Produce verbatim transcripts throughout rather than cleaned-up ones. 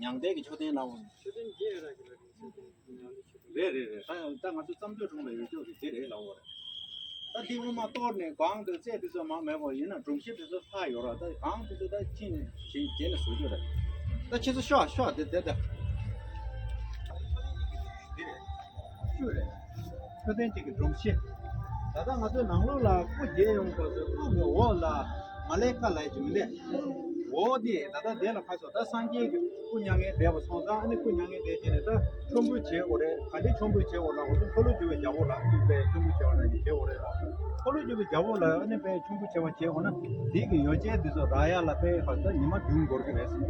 མྱང་འདས་ཀྱི་མཆོད་རྟེན་ལ། མཆོད་རྟེན་བརྒྱད་ཡོད་ར་གི་རེད། རེད་རེད་རེད། ད་ད་ང་ཚོ་བརྩམས་ཆོས་གྲོང་ལ་ཡོད་ཀྱོག་གི་དེ་རེད་ལ་འོ་རེད། ད་འདི་སྔོན་མ་གཏོར་ནས་གང་དུ་རྩད་དེ་ཚོ་མ་མེད་པ་ཡིན་ན་སྒྲོམ་གཞི་དེ་ཚོ་ལྷག་ཡོད་ར། ད་གང་དེ་ཚོ་ད་ཅིན་ཞིག་རྗེས་ནས་བཟོ་རྒྱུ་རེད། ད་ཁྱེད་ཚོ་ཤོག་ཤོག་དེ་དེ་ད། འདི་རེད། ཤུ་རེད། མཆོད་རྟེན་གཅིག་གི་སྒྲོམ་གཞི། ད་ལྟ་ང་ཚོའི་ནང་ལོགས་ལ་སྐུ་རྒྱས་ཡོང་དགོས་ཚེ་སྐུ་གི་འོག་ལ་མ་ལེ་ཀ་ལབ་ཀྱི་མི་འདུག་འོ་དེ་ད་ལྟ་དེ་ལ་ཁ་སོ་ད་སངས་རྒྱས་ཀྱི་སྐུ་མྱ་ངན་འདས་པ་སོང་ཙང་ཨ་ནི་སྐུ་མྱ་ངན་འདས་བྱས་ནས་ད་མཆོད་འབུལ་བྱེད་དགོས་རེད། ག་འདྲའི་མཆོད་འབུལ་བྱེད་དགོས་ལབ་དགོས་ཚེ་འཁོར་ལོས་སྒྱུར་བའི་རྒྱལ་པོ་ལ་ཨ་ནི་དཔེ་མཆོད་འབུལ་བྱེད་པ་ནང་བཞིན་བྱེད་དགོས་རེད་ལ། འཁོར་ལོས་སྒྱུར་བའི་རྒྱལ་པོ་ལ་ཨ་ནི་དཔེ་མཆོད་འབུལ་བྱེད་པ་བྱེད་དགོས་ན་དེ་གི་ཡོ་བྱད་འདི་ཚོ་རག་ཡ་ལ་དཔེ་ཁ་ད་ཉི་མ་བདུན་འགོར་གི་རེད་ཟེར།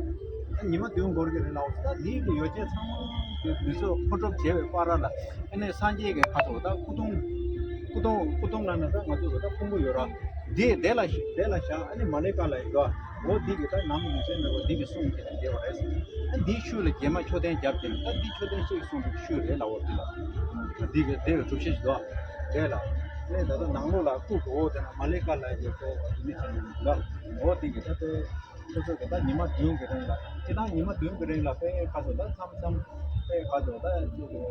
ཉི་མ་བདུན་འགོར་གི་རེད་ལབ་ད་ལིའི་གི་ཡོ་བྱད་ཚང་མ་དེ་དུས་ཚོད་མཁོ་སྒྲུབ་བྱས་པའི་བར་ལ་ཨ་ནི་སངས་རྒྱས་ཀྱི་ཁ་ཐོག་ད་སྐུ་གདུང་སྐུ་གདུང་སྐུ་གདུང་ལ་ན་ད་ང་ཚོ་གི་ད་ཕུང་པོ་ཡོད་ར། དེ་དེ་ལ་དེ་ལ་བཞག་ཨ་ནི་མ་ལེ་ཀ་ལ་ཡོད་འོ་འདི་གི་ད་ནམ་ཡིན་ཚད་མེད་པ་འདི་གི་གསུང་གི་དེ་བ་རེད། ཨ་འདིའི་ཤུལ་ལ་རྗེས་མ་མཆོད་རྟེན་བརྒྱབ་ཀྱིན་ད་འདི་མཆོད་རྟེན་ཤེས་གསུང་གི་ཤུལ་རེད་ལ་འོ་འདི་ལ་འདི་གི་དེ་གི་གྲུབ་ཆ་ཞིག་འདུག་རེད་ལ། ཨ་ནི་ད་ད་ནང་ལོགས་ལ་སྐུ་གི་འོ་དེ་ན་མ་ལེ་ཀ་ལ་ཡོད་འོ་འདི་ནི་བྱས་ནས་འདུག་འོ་འདི་གི་ད་དེ། ཁོ་ཚོ་གི་ད་ཉི་མ་བདུན་གི་རིང་ལ་སྤྱི་བཏང་ཉི་མ་བདུན་གི་རིང་ལ་དཔེ་ཁ་ཚོ་ད་མཚམས་མཚམས་དཔེ་ཁ་ཚོ་ད་ཅིག་གི་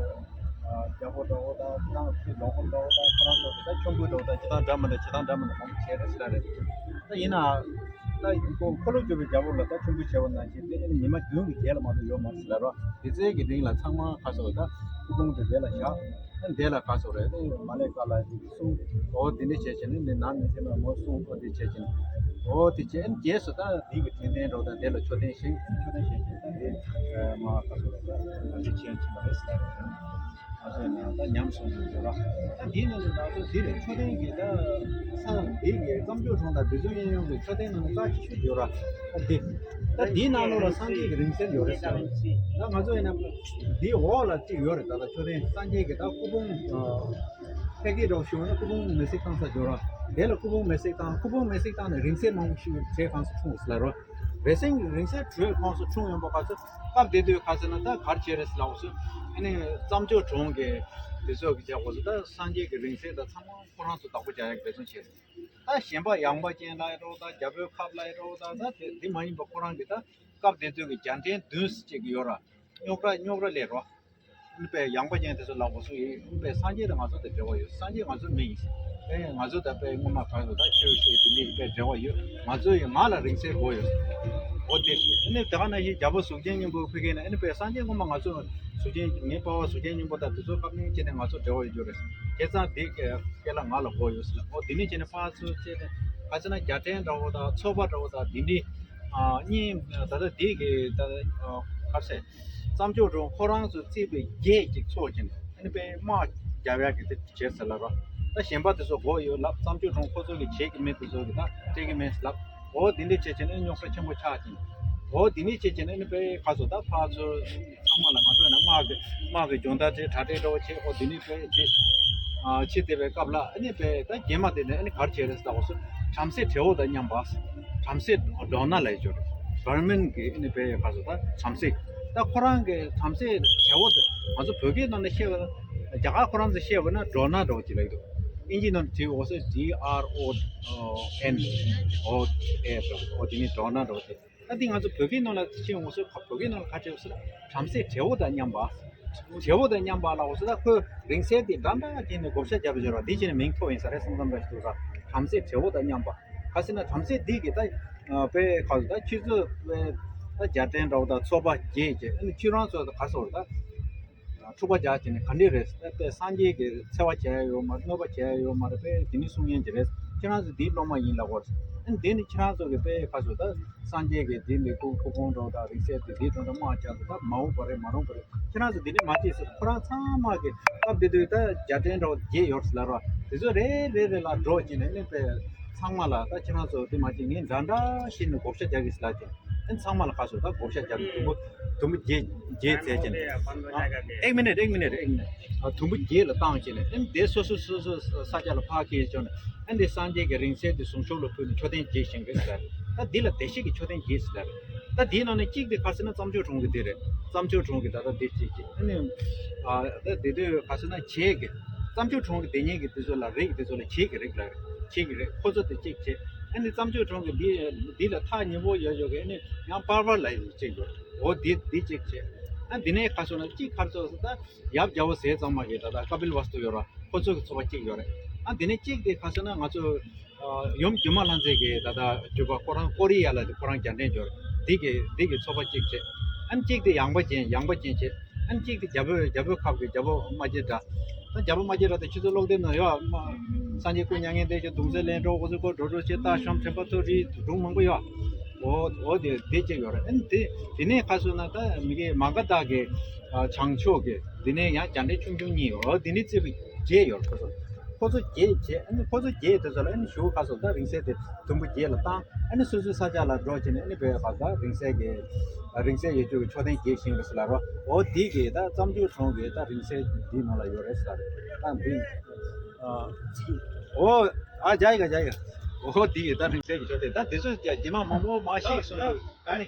རྒྱལ་པོ་འདྲ་བོ་ད་སྤྱི་བཏང་ཕྱི་ལོག་པོ་འདྲ་བོ་ད་ཁོ་རང་ཚོ་གི་ད་མཆོད་འབུལ་འདྲ་བོ་ད་སྤྱི་བཏང་འདྲ་མི་འདྲ་སྤྱི་བཏང་འདྲ་མི་འདྲ་མང་པོ་བྱས་རེད་ཟེར་རེད། ད་ཡིན་ན་ད་ཁོ་འཁོར་ལོས་སྒྱུར་བའི་རྒྱལ་པོ་ལ་ད་མཆོད་འབུལ་བྱས་པ་ནང་བཞིན་དེ་ཨ་ནི་ཉི་མ་བདུན་གི་རྗེས་ལ་མ་གཏོགས་ཡོད་མ་རེད་ཟེར་རོ། དེ་ཚོའི་གི་རིང་ལ་ཚང་མ་ཁ་ཚོ་ད་སྐུ་ཕུང་དེ་དེ་ལ་བཞག་ཨ་ནི་དེ་ལ་ཁ་ཚོ་རེད་དེ་མ་ལས་ཀ་ལ་ཡི་གསུང་འོ་དེ་འདྲ་བྱས་བྱས་ནས་ནི་ནང་མི་ཚེ་མ་མོ་གསུང་འོ་དེ་བྱས་བྱས་ནས་འོ་དེ་བྱས་ཨ་ནི་རྗེས་སུ་ད་འདི་གི་དྲན་རྟེན་འགྲོ་ད་དེ་ལ་མཆོད་རྟེན་བཞེངས་མཆོད་རྟེན་བཞེངས་བཞེངས་ད་དེ་མ་ཁ་ཚོ་རེད་ད་ཨ་ནི་བྱས་ཕྱིན་པ་རེད་ཟེར་རེད། ང་ཚོས་ནས་ད་ཉམས་སོང་གི་ཡོད་ར། ད་འདིའི་ནང་ནས་ང་ཚོ་འདི་ནས་མཆོད་རྟེན་གྱི་ད་ས་འདི་གི་བརྩམས་ཆོས་གྲོང་དང་འདི་ཚོ་གཡས་གཡོན་གྱི་མཆོད་རྟེན་ནང་ནས་རྩ་ཆེ་ཤོས་ཡོད་ར། ད་འདི་ད་འདིའི་ནང་ལོགས་ལ་སངས་རྒྱས་ཀྱི་རིང་བསྲེལ་ཡོད་རེད་ཟེར། ད་ང་ཚོ་ཡིན་ན་འདིའི་འོག་ལ་གཅིག་ཡོད་རེད། ད་ལྟ་མཆོད་རྟེན་སངས་རྒྱས་ཀྱི་ད་སྐུ་ཕུང་ཕལ་སྐད་འདྲ་བོ་ཞུ་བ་ན་སྐུ་ཕུང་མེ་བསྲེགས་བཏང་ས་ཡོད་ར། དེ་ལ་སྐུ་ཕུང་མེ་བསྲེགས་བཏང་སྐུ་ཕུང་མེ་བསྲེགས་བཏང་ནས་རིང་བསྲེལ་མང་པོ་ཞིག་བྱས་གང་སུ་འཁྲུངས་ཟེར་ར། རེ་སེང་རིང་བསྲེལ་བྲོས་ཁོངས་སུ་འཁྲུངས་ཡོང་པ་ག་ཚོད་སྐབས་དེ་དུས་ག་ཚོད་ན་ད་གར་བྱེད་རེད་ལབ་སོ། ཨ་ནི་བརྩམས་ཆོས་གྲོང་གི་དེ་ཚོ་གི་བྱས་གོ་ཚོད་ད་སངས་རྒྱས་ཀྱི་རིང་བསྲེལ་ད་ཚང་མ་ཁོ་རང་ཚོ་བདག་པོ་རྒྱག་ཡག་འབད་བརྩོན་བྱས་སོང་། ད་གཞན་པ་ཡངས་པ་ཅན་ལ་ཡི་རོགས་ད་རྒྱ་བོད་ཁབ་ལ་ཡི་རོགས་ད་ད་དེ་དེ་མ་ཡིན་པ་ཁོ་རང་གི་ད་སྐབས་དེ་དུས་ཀྱི་རྒྱལ་ཕྲན་བདུན་ཅིག་ཡོད་ར། རྙོག་དྲ་རྙོག་དྲ་ལས་རོ། ཨ་ནི་དཔེ་ཡངས་པ་ཅན་དེ་ཚོ་ལག་པ་སུ་ཡིན་ཨ་ནི་དཔེ་སངས་རྒྱས་དང་ང་ཚོ་དང་འབྲེལ་བ་ཡོད། སངས་རྒྱས་ང་ཚོ་མི་ཡིན། དཔེ་ང་ཚོ་དང་དཔེ་སྔོན་མ་གང་ཡོད་ད་ཆོས་བཤད་དེ་འདྲའི་དཔེ་འབྲེལ་བ་ཡོད། ང་ཚོ་ཡིན་ང་ལ་རིང་བསྲེལ་དགོས་ཡོད། འོ་དེ་ཨ་ནི་ད་ག་ནང་བཞིན་རྒྱལ་པོ་གཟུགས་ཅན་སྙིང་པོ་ཕ་གི་ན་ཨ་ནི་དཔེ་སངས་རྒྱས་སྔོན་མ་ང་ཚོ་གཟུགས་ཅན་ངའི་པ་ཕ་གཟུགས་ཅན་སྙིང་པོ་དང་དེ་ཚོ་སྐབས་ནས་བྱས་ནས་ང་ཚོ་འབྲེལ་བ་ཡོད་རྒྱུ་རེད། བྱས་ཙང་དེ་སྐད་ལ་ང་ལ་དགོས་ཡོད་ཟེར་ལ་འོ་དེ་ནས་བྱས་ནས་ཕར་ཚུར་བྱས་ནས་ག་ཚོད་ན་རྒྱལ་ཕྲན་འདྲ་བོ་དང་ཚོགས་པ་འདྲ་བོ་དང་དེ་འདྲའི་ཨ་གཉིས་ད་ལྟ་དེ་གི་ད་ཨ་ག་རེ་ཟེར། བརྩམས་ཆོས་གྲོང་ཁོ་རང་ཚོ་བརྩིས་པའི་བརྒྱད་ཅིག་ཚོགས་ཀྱིན་ཨ་ནི་དཔེ་དམག་རྒྱབ་ཡག་གི་དེ་བྱས་ཟེར་ལབ་རོ། ད་གཞན་པ་དེ་ཚོ་དགོས་ཡོད་ལབ་བརྩམས་ཆོས་གྲོང་ཁོ་ཚོ་གི་བྱེད་ཀྱི་མེད་དེ་ཚོ་གི་ད་སྤྲད་ཀྱི་མེད་ལབ། འོ་དེ་འདྲས་བྱས་བྱས་ནས་རྙོག་དྲ་ཆེན་པོ་ཆགས་ཀྱིན། འོ་དེ་འདྲས་བྱས་བྱས་ནས་ཨ་ནི་དཔེ་ག་ཚོད་ད་ཕར་ཚུར་ཚང་མ་ལ་ང་ཚོ་ཡིན་ན་དམག་གི་དམག་གི་སྦྱོང་བརྡར་བྱས་གྲ་སྒྲིག་འདྲ་བོ་བྱས་འོ་དེ་འདྲས་དཔེ་བྱས་ཨ་བྱེད་བསྡད་པའི་སྐབས་ལ་ཨ་ནི་དཔེ་ད་རྗེས་མ་དེ་ནས་ཨ་ནི་ག་རེ་བྱས་རེད་ཟེར་ད་འོ་ཚོ་བྲམ་ཟེ་བྲེ་བོ་དང་མཉམ་པ། བྲམ་ཟེ་འབྲོག་སྣ་ལ་ཡི་ཅོ་རེད། བར་མན་གྱི་ཨ་ནི་དཔེ་ག་ཚོད་ད་བྲམ་ཟེ། ད་ཁོ་རང་གི་བྲམ་ཟེ་བྲེ་བོ་དེ་ང་ཚོ་བོད་སྐད་ནང་ནས་བཤད་པ་ན་རྒྱ་གར་ཁོ་རང་ཚོ་བཤད་པ་ན་འབྲོག་སྣ་འདྲ་བོ་ཅིག་ལབ་ཀྱི་འདུག་ཨིན་ཇི་ནང་བྲིས་འོ་ཚོ་D R O N O A འདྲ་བོ་འོ་དེ་ནི་འབྲོག་སྣ་འདྲ་བོ་དེ། ད་འདི་ང་ཚོ་བོད་སྐད་ནང་ལ་ཤེས་འོང་ཟེར་བོད་སྐད་ནང་ལ་ཁ་ཆེ་བ་ཟེར་བྲམ་ཟེ་བྲེ་བོ་དང་མཉམ་པ། བྲེ་བོ་དང་མཉམ་པ་ལ་འོ་ཟེར་ད་ཁོས་རིང་བསྲེལ་དེ་འདྲ་འདྲ་བྱས་ནས་བགོ་བཤའ་བརྒྱབ་ཡོད་ར་འདི་བྱས་ནས་མིང་ཐོགས་ཡིན་ས་རེད་བསམ་བསམ་འདྲ་ཞིག་འདུག་ར་བྲམ་ཟེ་བྲེ་བོ་དང་མཉམ་པ། ག་ཟེར་ན་བྲམ་ཟེ་འདི་གི་ད་དཔེ་ག་ཟེར་ད་ཁྱེད་ཚོས་དཔེ་ད་རྒྱལ་ཕྲན་འདྲ་བོ་དང་ཚོགས་པ་བརྒྱད་ཀྱི་ཨ་ནི་ཁྱེད་རང་ཚོ་ག་ཟེར་ད། འཁྲུག་པ་རྒྱག་བྱས་ནས་ག་འདྲས་རེད་ད་དཔེ་སངས་རྒྱས་ཀྱི་འཚེ་བ་བྱས་ཡོད་མ་རེད་གནོད་པ་བྱས་ཡོད་མ་རེད་དཔེ་དེ་ནི་གསུང་མཁན་ཅིག་རེད་ཁྱེད་རང་ཚོ་འདིའི་སློབ་མ་ཡིན་ལབ་དགོས་རེད། ཨ་ནི་དེ་ནི་ཁྱེད་རང་ཚོ་གི་དཔེ་ག་ཟེར་ད་སངས་རྒྱས་ཀྱི་འདི་ལས་ཁུངས་ཁུ་ཁུང་འགྲོ་དང་རིག་གསལ་དེ་འདིའི་དོན་དུ་དམག་རྒྱག་དགོས་ད་མ་འོངས་པ་རེད་མ་རུངས་པ་རེད་ཁྱེད་རང་ཚོ་འདི་ནི་མ་བྱེད་ཟེར་ཁོ་རང་ཚང་མ་གི་སྐབས་དེ་དུས་ད་རྒྱལ་ཕྲན་འདྲ་བོ་བརྒྱད་ཡོད་ཟེར་ལབ་ར་དེ་ཚོ་རེ་རེ་རེ་ལ་འགྲོ་བྱས་ནས་ཨ་ནི་དཔེ་ཚང་མ་ལ་ད་ཁྱེད་རང་ཚོ་འདི་མ་བྱེད་ངས་འདྲ་འདྲ་བྱས་ནས་བགོ་བཤའ་རྒྱག་གི་ཟེར་ལབ་བྱས། ཨ་ནི་ཚང་མ་ལ་ཁ་སོ་ད་བགོ་བཤའ་རྒྱབ་ནས་དུམ་བུ་དུམ་བུ་བརྒྱད་བརྒྱད་བཙལ་བྱས་ནས། ཨ། ཨེག་མི་ནེ་ཊི་ཨེག་མི་ནེ་ཊི་ཨེག་མི་ནེ་ཊི། ཨ། དུམ་བུ་བརྒྱད་ལ་བཏང་བྱས་ནས་ཨ་ནི་དེ་སོ་སོ་སོ་སོ་ས་ཆ་ལ་ཕར་འཁྱེར་བྱས་ནས་ཨ་ནི་དེ་སངས་རྒྱས་ཀྱི་རིང་བསྲེལ་དེ་གཟུངས་གཞོགས་ལ་ཕུལ་ནས་མཆོད་རྟེན་བརྒྱད་བཞེངས་རེད་ཟེར། ད་འདི་ལ་བདེ་གཤེགས་ཀྱི་མཆོད་རྟེན་བརྒྱད་ཟེར། ད་འདིའི་ནང་ནས་གཅིག་དེ་ཁ་སེ་ན་བརྩམས་ཆོས་གྲོང་གི་དེ་རེད། བརྩམས་ཆོས་གྲོང་གི་ད་ལྟ་དེ་གཅིག་གཅིག་ཨ་ནི། ཨ། ད་དེ་དུས་ཁ་སེ་ན་བྱེད་ཀྱི། བརྩམས་ཆོས་གྲོང་གི་དེ་ཉིད་ཀྱི་དེ་ཚོ་ལ་རིགས་དེ་ཚོ་ལ་བྱེད་ཀྱི་རིགས་ལ་བྱེད་ཀྱི་རིགས་ཁོ་ཚོ་དེ་གཅིག་བྱེད། ཨ་ནི་རྩྭ་མཆོག་གྲོང་གི་འདི་འདི་ལ་ཐག་ཉེ་པོ་ཡོད་ཡོད་གི། ཨ་ནི་ཡང་པར་པར་ལ་གཅིག་ཡོད། འོ་འདི་འདི་གཅིག་བྱས། ཨ་འདི་ནས་ཁ་སོ་ན་གཅིག་ཁར་སོ་ད་ཡབ་རྒྱལ་པོ་ཟས་གཙང་མ་གི་ད་ད་ཀ་པིལ་ཝ་སྟུ་ཡོད་ར། ཁོ་ཚོ་གི་ཚོགས་པ་གཅིག་ཡོད་རེད། ཨ་འདི་ནས་གཅིག་དེ་ཁ་སོ་ན་ང་ཚོ་ཡུམ་སྒྱུ་མ་ལྷ་མཛེས་ཀྱི་ད་ལྟ་སྤྲུལ་པ་ཁོ་རང་ཀོ་རི་ཡ་ལ་དེ་ཁོ་རང་རྒྱ་འདྲེན་འབྱོར། འདི་གི་འདི་གི་ཚོགས་པ་གཅིག་བྱས། ཨ་ནི་གཅིག་དེ་ཡངས་པ་ཅན་ཡངས་པ་ཅན་བྱས། ཨ་ནི་གཅིག་དེ་རྒྱ་བོད་རྒྱ་བོད་ཁབ་ཀྱི་རྒྱ་བོད་དམག་སྤྱི་འདྲ། ད་རྒྱ་བོད་དམག་སྤྱི་འདྲ་དེ་ཁྱེད་ཚོ་ཀློག་དེབ་ནང་ཡོད་ཨ། སངས་རྒྱས་སྐུ་མྱ་ངན་འདས་ཀྱི་གདུང་སྲས་ལན་གྲོགས་འོ་ཚོ་ཀོ་འགྲོ་འགྲོ་བྱེད་སྟག་ཤམ་དྲན་པ་ཐོ་རི་སྒྲུང་མང་པོ་ཡོད། འོ་འོ་དེ་དེ་གཅིག་ཡོད་རེད། ཨ་ནི་དེ་དེ་ནས་ཁ་སོ་ན་ད་མི་གི་མ་ག་དྷ་གི་བྱང་ཕྱོགས་ཀྱི་དེ་ནས་ཡང་རྒྱ་འདྲེན་ཆུང་ཆུང་གཉིས་ཡོད། འོ་དེ་ནས་རྩིས་པ་བརྒྱད་ཡོད་རེད། ཁོ་ཚོ་ཁོ་ཚོ་བརྒྱད་བྱས། ཨ་ནི་ཁོ་ཚོ་བརྒྱད་དེ་ཚོ་ལ་ཨ་ནི་གཞུག་ཁ་སོ་ད་རིང་བསྲེལ་དེ་དུམ་བུ་བརྒྱད་ལ་བཏང་། ཨ་ནི་སོ་སོའི་ས་ཆ་ལ་འགྲོ་བྱས་ནས་ཨ་ནི་བོད་ཕར་ད་རིང་བསྲེལ་གྱི་རིང་བསྲེལ་ཡོད་རྒྱུ་གི་མཆོད་རྟེན་བརྒྱད་བཞེངས་རེད་ཟེར་ལ་རོ། འོ་འདི་གི་ད་རྩྭ་མཆོག་གྲོང་གི་ད་རིང་བསྲེལ་འདི་ནང་ལ་ཡོད་རེད་ཟེར་ལ་རེད། ད་འདི་ཨ་འོ་ཨ་རྒྱ་ཡི་ག་རྒྱ་ཡི་ག་འོ་འདི་གི་ད་རིང་བསྲེལ་གྱི་མཆོད་རྟེན་ད་འདི་ཚོ་རྒྱ་རྗེས་མ་མང་པོ་མ་ཤེས་སོང་། ཨ་ནི།